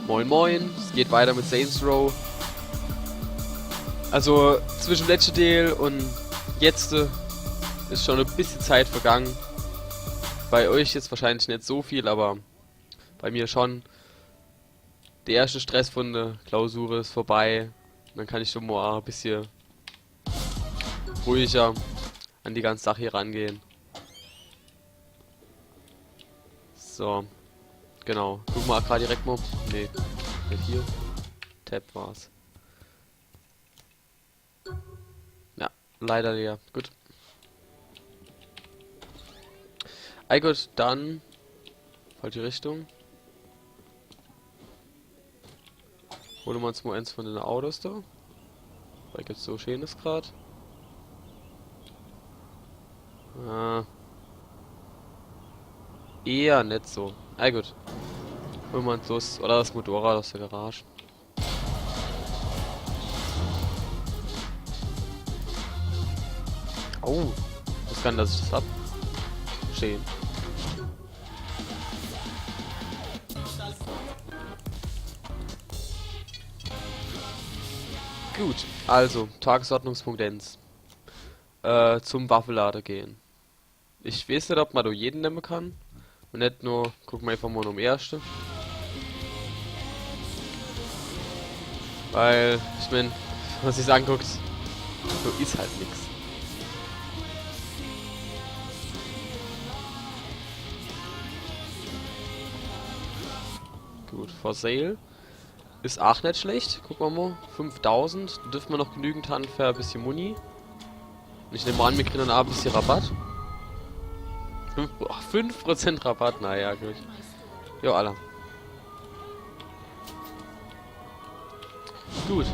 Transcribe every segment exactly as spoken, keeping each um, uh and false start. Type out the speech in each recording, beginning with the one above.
Moin moin, es geht weiter mit Saints Row. Also zwischen letzte Deel un jetzt, äh, is schon e bissje Zeit vergange. Bei euch jetzt wahrscheinlich net so viel, aber bei mir schon. De erschte Stress von de Klausur is vorbei. Dann kann ich schon mol e bissje ruhiger an die ganze Sach hier rangehe. So. Genau. Guck mol grad direkt mol. Nee. Net hier. Tab war's. Ja, leider leer. Gut. Ei gut, dann. Falsche Richtung. Hole mer uns mol eens von de Autos do. Weil gibt's so Scheenes grad. Ah. Eher net so. Ei gut. Hole mer uns des, oder des Motorrad aus de Garage. Oh, was kann des, des hab? Scheen. Gut, also, Tagesordnungspunkt eens. Äh, zum Waffelade gehe. Ich weeß net, ob mer do jeden nemme kann. Un net nur, gucke mer einfach mol no'm erschte. Weil, ich meen, wenn mer sich's anguckt, so is halt nix. Gut, for sale. Is aach net schlecht. Gucke mer mol. Fünftausend. Do dürfte mer noch genügend han für e bissje Muni. Un ich nemm an, mir kriegen dann aach e bissje Rabatt. Fünf, ach, fünf Prozent Rabatt. Naja, gut. Jo, alla. Gut.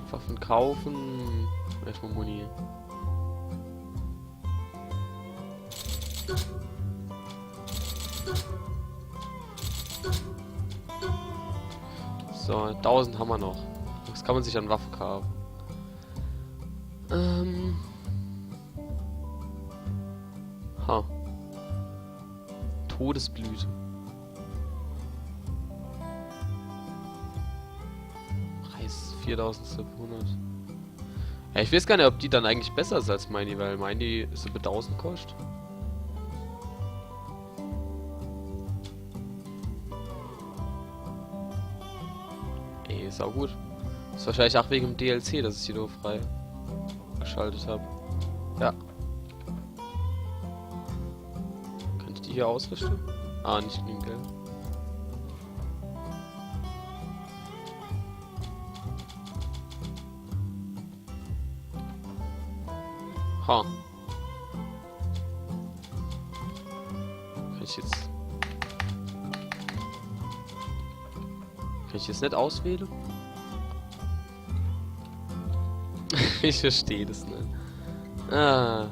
Waffen kaufen. Erstmol Muni. So, tausend hammer noch. Was kann mer sich an Waffe kaufe? Ähm. Ha. Todesblüte. Preis viertausendsiebenhundert. Ja, ich weeß gar net, ob die dann eigentlich besser is als meini, weil meini so bei tausend koscht. Ey, is aach gut. Is wahrscheinlich aach wege dem D L C, dass ich die do frei geschaltet hab. Ja. Kann ich die hier ausrüschte? Ah, net genügend Geld. Ha. Kann ich jetzt. Kann ich jetzt net auswähle? Ich versteh des net. Ah.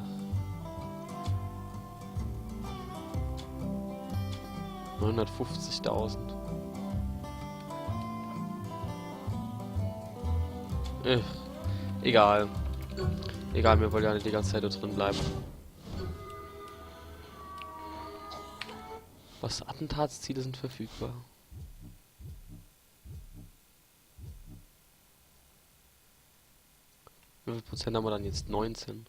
Neunhundertfünfzigtausend. Äh, egal. Egal, mir wolle jo net die ganze Zeit do drin bleibe. Was, Attentatsziele sin verfügbar? Wie viel Prozent hammer dann jetzt? Neunzehn.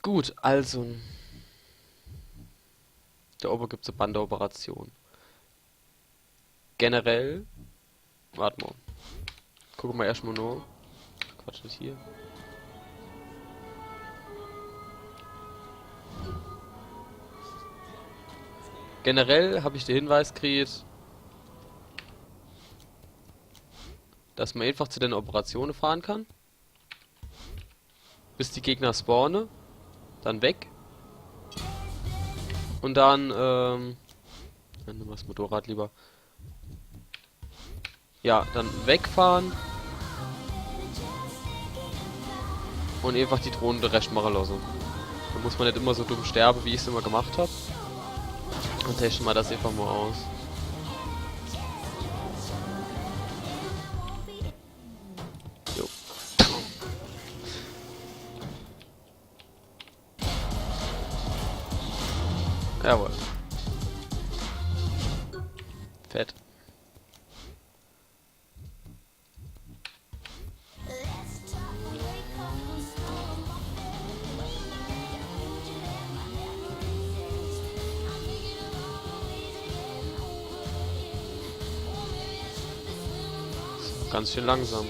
Gut, also. Do owwe gibt's e Bandeoperation. Generell. Wart mol. Gucke mer erschtmol nur. Quatsch, net hier. Generell hab ich de Hinweis kriet, dass mer eenfach zu de Operatione fahre kann. Bis die Gegner spawne. Dann weg. Un dann, ähm, dann nemme mer des Motorrad lieber. Ja, dann wegfahre. Un eenfach die Drohne de Rescht mache losse. Do muss mer net immer so dumm sterbe, wie ich's immer gemacht hab. Un teschte mer des eenfach mol aus. Jo. Jawohl. Pad. Ganz schön langsam.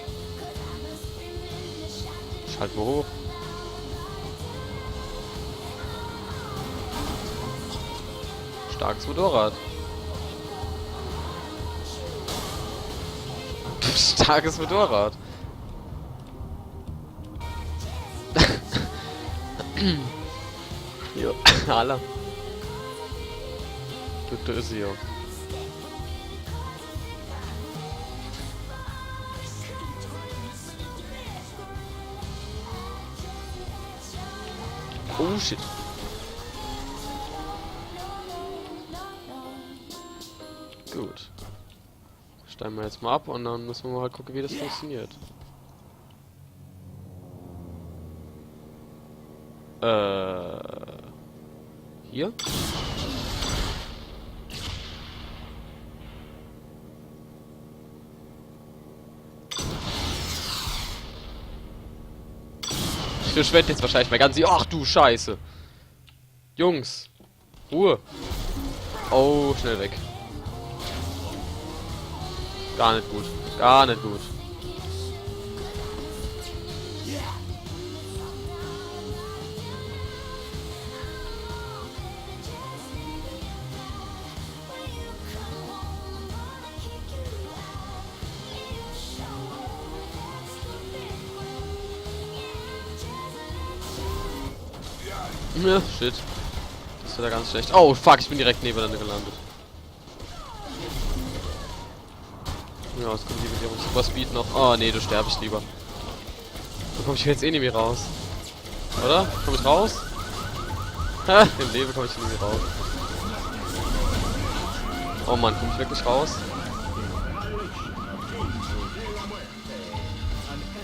Schalt mal hoch. Starkes Motorrad. Starkes Motorrad. Jo, alla. Du, du is jo. Oh shit. Gut. Steige mer jetzt mal ab und dann müsse mer mal halt gucke, wie das funktioniert. Äh. Hier? Ich verschwende jetzt wahrscheinlich mein ganzes. Ach du Scheiße. Jungs. Ruhe. Oh, schnell weg. Gar net gut. Gar net gut. Ja, shit. Das war ganz schlecht. Oh, fuck, ich bin direkt nebeneinander gelandet. Ja, jetzt kommt die mit ihrem Super Speed noch. Oh, nee, do sterb ich lieber. Do komm ich jetzt eh nimmi raus. Oder? Komm ich raus? Ha, im Leben komm ich nimmi raus. Oh Mann, komm ich wirklich raus?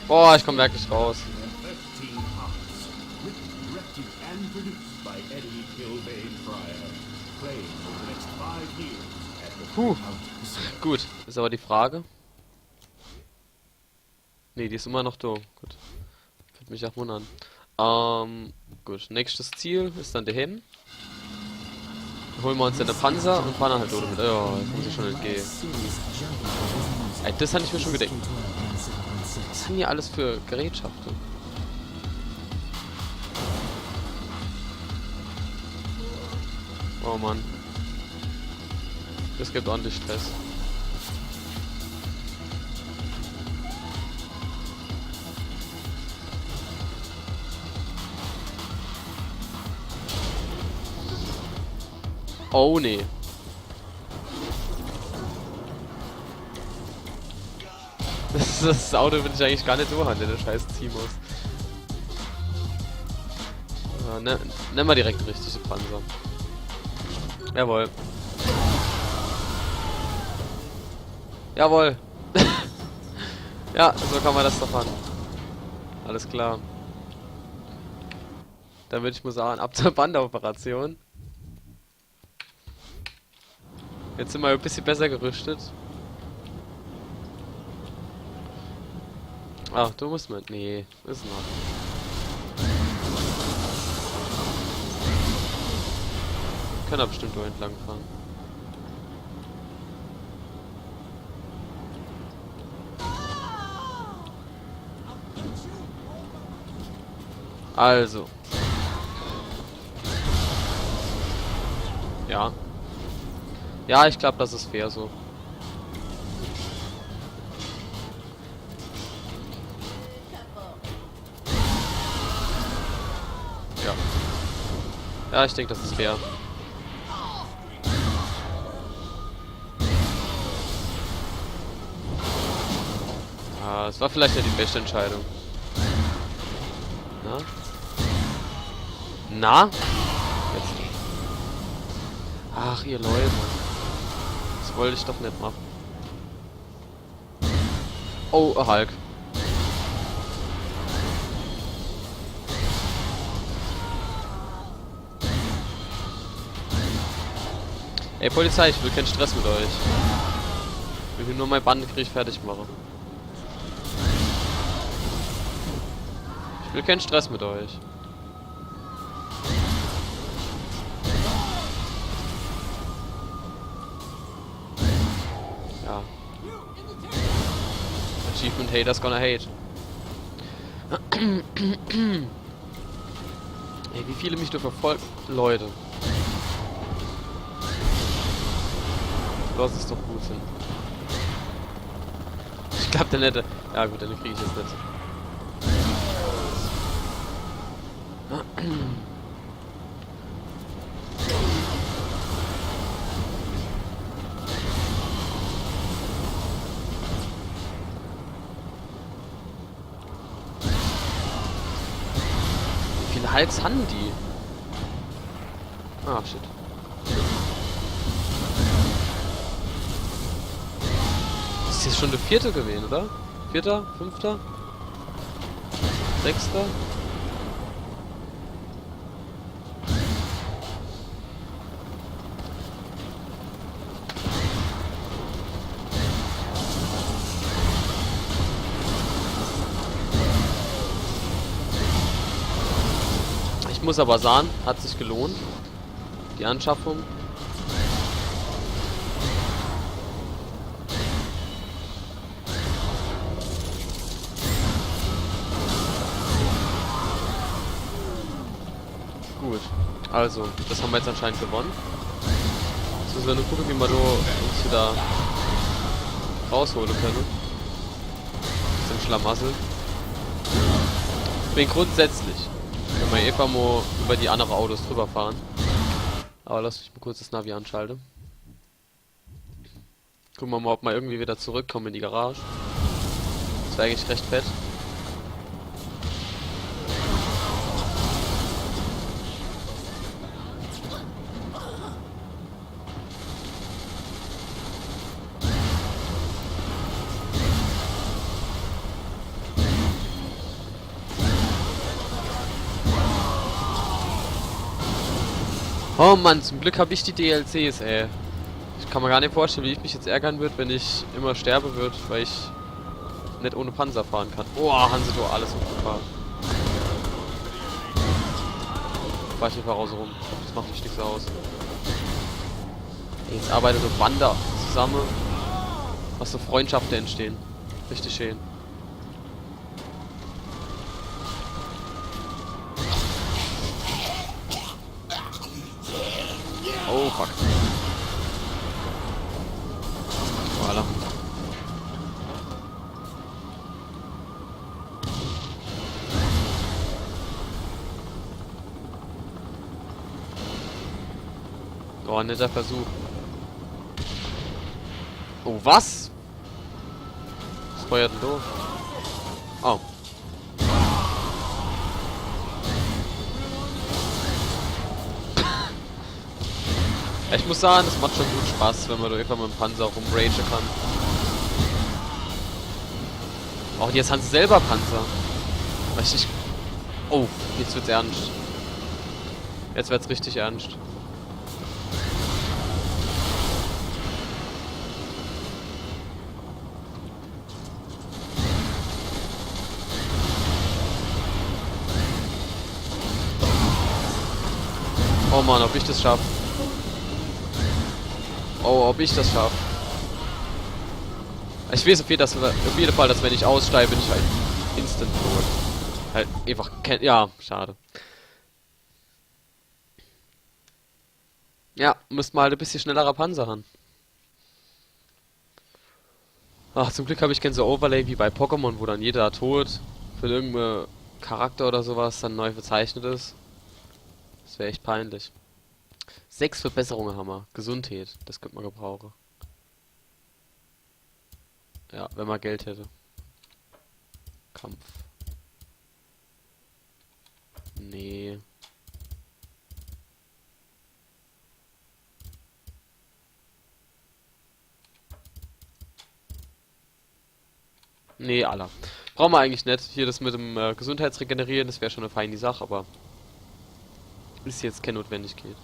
Boah, ich komm wirklich raus. Puh. Gut, is aber die Frage. Nee, die is immer noch do. Gut. Würd mich auch wundern. Ähm, gut, nächstes Ziel is dann der Helm. Hole mer uns dann de Panzer und fahre dann halt damit. Ja, jetzt muss ich schon entgehe. Ey, das hab ich mir schon gedacht. Was sin die alles für Gerätschafte? Oh Mann. Das gibt ordentlich Stress. Oh nee. Das, das Auto will ich eigentlich gar net so han, der scheiß Zimos. Ja, ne, nemme mer direkt richtig de Panzer. Jawohl. Jawohl. Ja, so kann mer das doch han. Alles klar. Dann würd ich mal sagen, ab zur Panda-Operation. Jetzt sin mer e bissje besser gerüstet. Ach, do muss mer. Nee, is noch. Kann er bestimmt nur entlang fahren. Also. Ja. Ja, ich glaub, das is fair so. Ja. Ja, ich denk, das is fair. Ah, es war vielleicht net die beste Entscheidung. Na? Na? Jetzt. Ach, ihr Leute. Das wollt ich doch net mache. Oh, Hulk. Ey, Polizei, ich will keinen Stress mit euch. Nur mei Bande krieg ich fertig mache. Ich will kein Stress mit euch. Ja. Achievement Haters gonna hate. Ey, wie viele mich do verfolgen. Leute. Lass es doch gut sin. Ich glaab, der net. Ja gut, den krieg ich jetzt net. Wie viel Hulks han die? Ah, shit. Des is jetzt schon de vierte gewesen, oder? Vierter? Fünfter? Sechster? Ich muss aber sagen, hat sich gelohnt, die Anschaffung. Gut. Also, des han mer jetzt anscheinend gewonnen. Jetzt misse mer nur gucke, wie mer do uns wieder raushole kenne. Aus dem Schlamassel. Ich bin grundsätzlich, wenn mer einfach mo über die andere Autos drüber fahre. Aber lass mich mo kurz des Navi anschalte. Gucke mer mo, ob mer irgendwie wieder zurückkomme in die Garage. Des wär eigentlich recht fett. Oh Mann, zum Glück hab ich die D L Cs, ey. Ich kann mer gar net vorstelle, wie ich mich jetzt ärgere würd, wenn ich immer sterbe würd, weil ich net ohne Panzer fahre kann. Oh, han se doch alles umgebracht. Fahr ich einfach auße rum. Des macht mich nix aus. Ey, jetzt arbeite so Bande zusamme. Was für Freundschafte entstehen. Richtig schön. Oh, fuck. Voilà. Oh, netter Versuch. Oh, was? Was feuert denn do? Oh. Ja, ich muss sage, des macht schon gut Spaß, wenn mer do einfach mit'm Panzer rumragen kann. Ach, jetzt han se selber Panzer. Weesch, ich... Oh, jetzt wird's ernst. Jetzt wird's richtig ernst. Oh Mann, ob ich des schaff. Oh, ob ich des schaff. Ich weeß auf jede, auf jede Fall, dass wenn ich aussteig, bin ich halt instant tot. Halt einfach kein, ja, schade. Ja, müsst mer halt e bissje schnellere Panzer han. Ach, zum Glück hab ich kän so Overlay wie bei Pokémon, wo dann jeder Tod für irgendein Charakter oder so was dann neu verzeichnet is. Des wär echt peinlich. Sechs Verbesserunge hammer. Gesundheit, des könnt mer gebrauche. Ja, wenn mer Geld hätt. Kampf. Nee. Nee, alla. Brauch mer eigentlich net. Hier des mit dem, äh, Gesundheitsregeneriere, des wär schon e feini Sach, awwer is jetzt kän Notwendigkeit.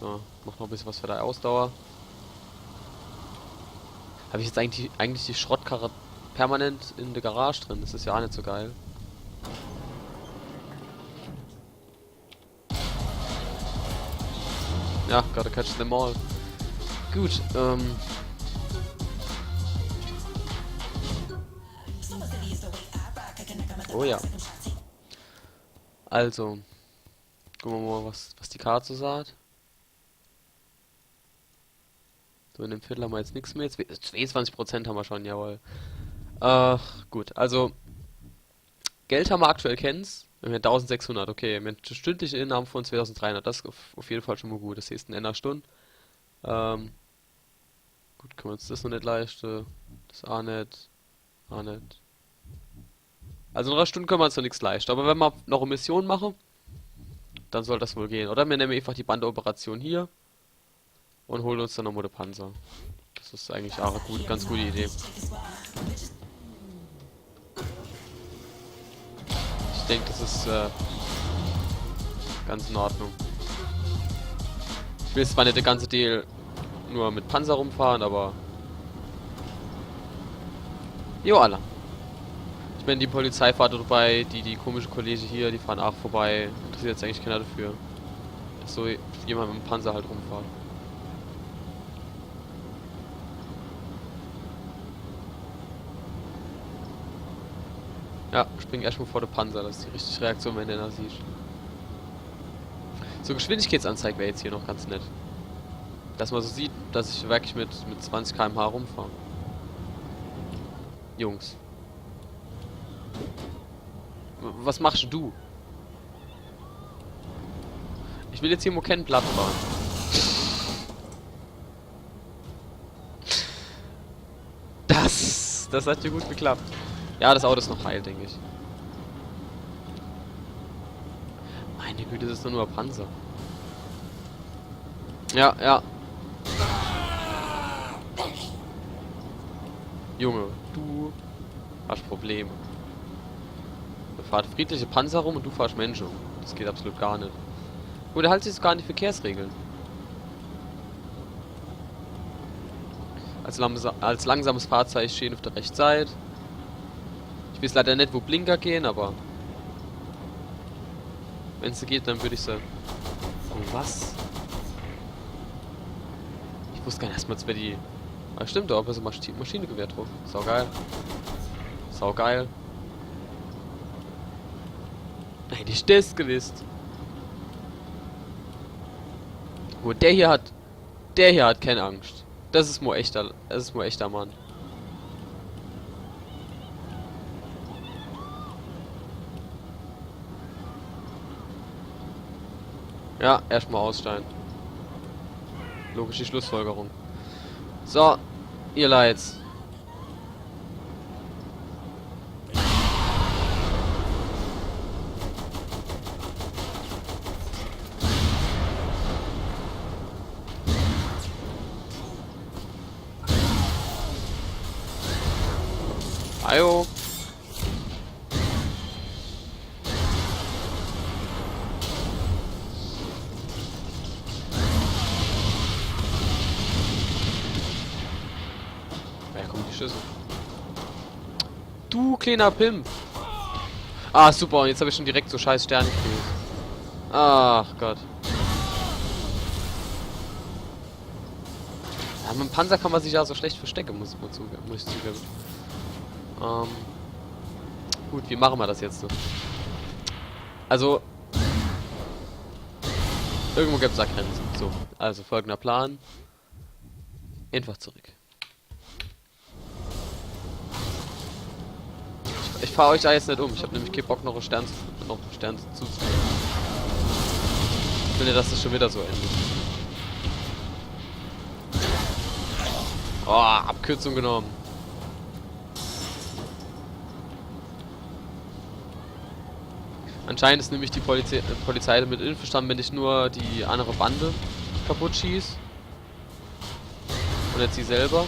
So, mach noch e bissel was für die Ausdauer. Hab ich jetzt eigentlich, eigentlich die Schrottkarre permanent in der Garage drin? Das is ja aa net so geil. Ja, gotta catch them all. Gut, ähm. Oh ja. Also, gucke mer mal, was, was die Karte so sagt. So, in dem Viertel ham mer jetzt nix mehr. Zwe-, zweiundzwanzig Prozent ham mer schon, jawohl. Ach, gut, also, Geld ham mer aktuell kääns. Mir ham tausendsechshundert, okay. Mir ham stündliche Innahme von zweitausenddreihundert. Das is auf, auf jeden Fall schon mal gut. Das heißt, in einer Stunde. Ähm, gut, kenne mer uns das noch net leischte. Das aa net. Aa net. Also in einer Stunde kenne mer uns noch nix leischte. Aber wenn mer noch e Mission mache, dann soll das wohl gehen. Oder mir nemme einfach die Bandeoperation hier und hole uns dann nochmal de Panzer. Das is eigentlich aa e gut, ganz gute Idee. Ich denk, das is, äh, ganz in Ordnung. Ich will zwar net de ganze Deel nur mit Panzer rumfahre, aber jo, alla. Ich mein, die Polizei fahrt vorbei, die, die komische Kollege hier, die fahren aa vorbei. Interessiert sich eigentlich kääner dafür, dass so jemand mit em Panzer halt rumfahrt. Ja, spring erscht mal vor de Panzer, das is die richtige Reaktion, wenn du den do siehscht. So, Geschwindigkeitsanzeige wär jetzt hier noch ganz nett. Dass mer so sieht, dass ich wirklich mit, mit zwanzig K M H rumfahr. Jungs. W-, was machscht du? Ich will jetzt hier mo kään Blatt fahre. Das, das hat jo gut geklappt. Ja, das Auto is noch heil, denk ich. Meine Güte, das is doch nur e Panzer. Ja, ja. Junge, du hasch Probleme. Da fahrt friedliche Panzer rum und du fahrscht Menschen um. Das geht absolut gar net. Gut, er hält sich gar net an die Verkehrsregeln. Als, lamsa-, als langsames Fahrzeug stehen auf der rechten Seite. Ich weiß leider net, wo Blinker gehen, aber wenn sie geht, dann würd ich sie. Oh, was? Ich wusst gar net erstmal, als wär die. Ah, stimmt, da oben is e Maschi-, Maschinengewehr drauf. Saugeil. Saugeil. Hätt ich das gewisst. Gut, der hier hat, der hier hat keine Angst. Das is mo echter, das is mo echter Mann. Ja, erstmal aussteigen. Logische Schlussfolgerung. So, ihr Leits. Ajo. Woher kommen die Schüsse? Du kleiner Pimp! Ah, super, und jetzt hab ich schon direkt so scheiß Sterne gekriegt. Ach Gott. Ja, mit dem Panzer kann man sich ja so schlecht verstecken, muss, muss, zuge-, muss ich zugeben. Ähm, gut, wie machen wir das jetzt so? Also, irgendwo gibt's da Grenzen. So, also folgender Plan. Einfach zurück. Ich, ich fahr euch da jetzt net um. Ich hab nämlich kein Bock, noch en Stern zu, noch en Stern zu, zu. Ich will net, dass das schon wieder so endet. Oh, Abkürzung genommen. Anscheinend is nämlich die Polizei, äh, Polizei damit einverstanden, wenn ich nur die andere Bande kaputt schieß. Und net sie selber.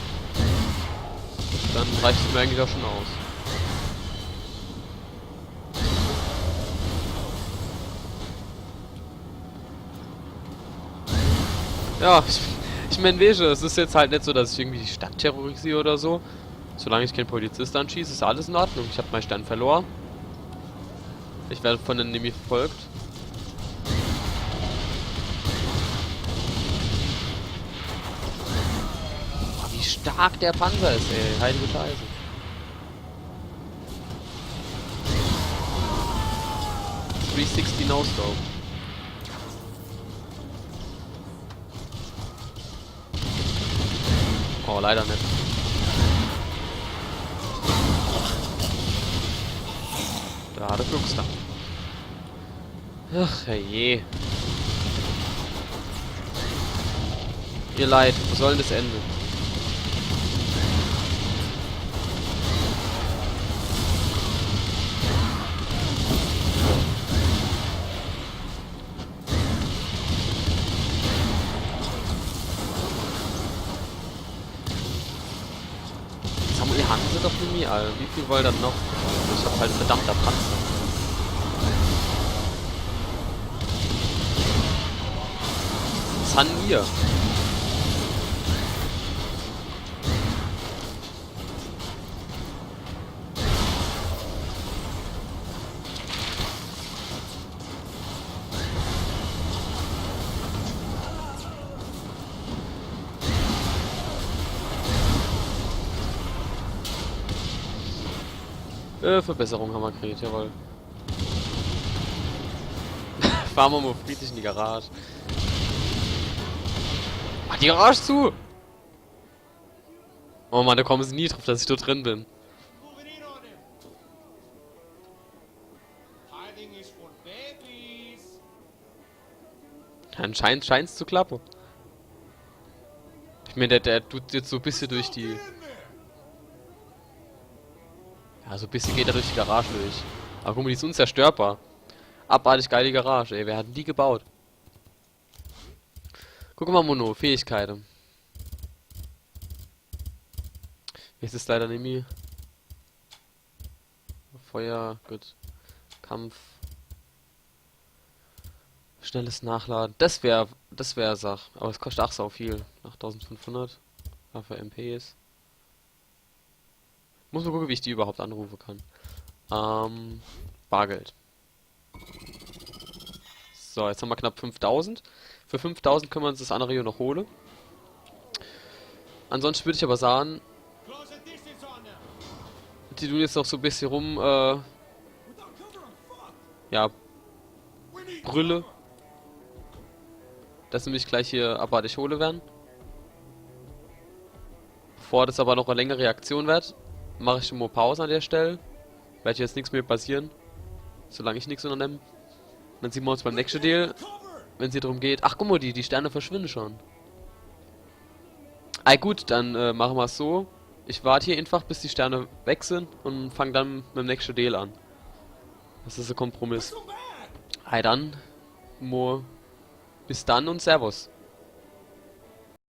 Dann reicht's mir eigentlich auch schon aus. Ja, ich, ich mein, weesche, es is jetzt halt net so, dass ich irgendwie die Stadt terrorisier oder so. Solang ich kän Polizist anschieß, is alles in Ordnung. Ich hab mei Stern verlor. Ich werd von den Enemy verfolgt. Boah, wie stark der Panzer is, ey. Heilige Scheiße. Three sixty No-Scope. Oh, leider net. Da hat er Glücksdach. Ach, herrje. Ihr Leit, wo soll denn das ende? Sag mol, ihr hän se doch nimmi all. Wie viel wollt ihr dann noch? Ich hab halt verdammter Panzer. Was hän mir? Äh, Verbesserung hän mer gekriet, jawohl. Fahre mer mol friedlich in die Garage. Mach die Garage zu! Oh Mann, do kumme se nie druff, dass ich do drin bin. Moving in on him. Tithing is for babies. Anscheinend scheint's zu klappe. Ich mein, der, der dut jetzt so bissje durch die... Ja, so bissje geht er durch die Garage durch. Awwer guck mol, die is unzerstörbar. Abartig geile Garage, ey. Wer hat denn die gebaut? Gucke mer mol no, Fähigkeite. Jetzt is leider nimmi. Feuer, gut. Kampf. Schnelles Nachlade. Das wär, das wär Sach. Awwer es koscht ach sau viel. Achttausendfünfhundert. Dafür M Ps. Muss mol gucke, wie ich die iwwerhaupt anrufe kann. Ähm, Bargeld. So, jetzt hän mer knapp fünftausend. Für fünftausend kenne mer uns das annere jo noch hole. Ansonschte würd ich awwer sage, die dun jetzt noch so bissje rum, äh, ja, brülle. Dass se mich gleich hier abartig hole werre. Bevor das awwer noch e längere Aktion werd, mach ich schun mol Pause an der Stell. Werd jetzt nix mehr passiere, solang ich nix unnernemm. Dann siehn mer uns beim nächschte Deel, wenn's hier drum geht. Ach, guck mol, die, die Sterne verschwinde schun. Ei, gut, dann, äh, mache mer's so. Ich wart hier einfach, bis die Sterne weg sin un fang dann mit em nächschte Deel an. Das is e Kompromiss. Ei, dann, mol, bis dann un Servus.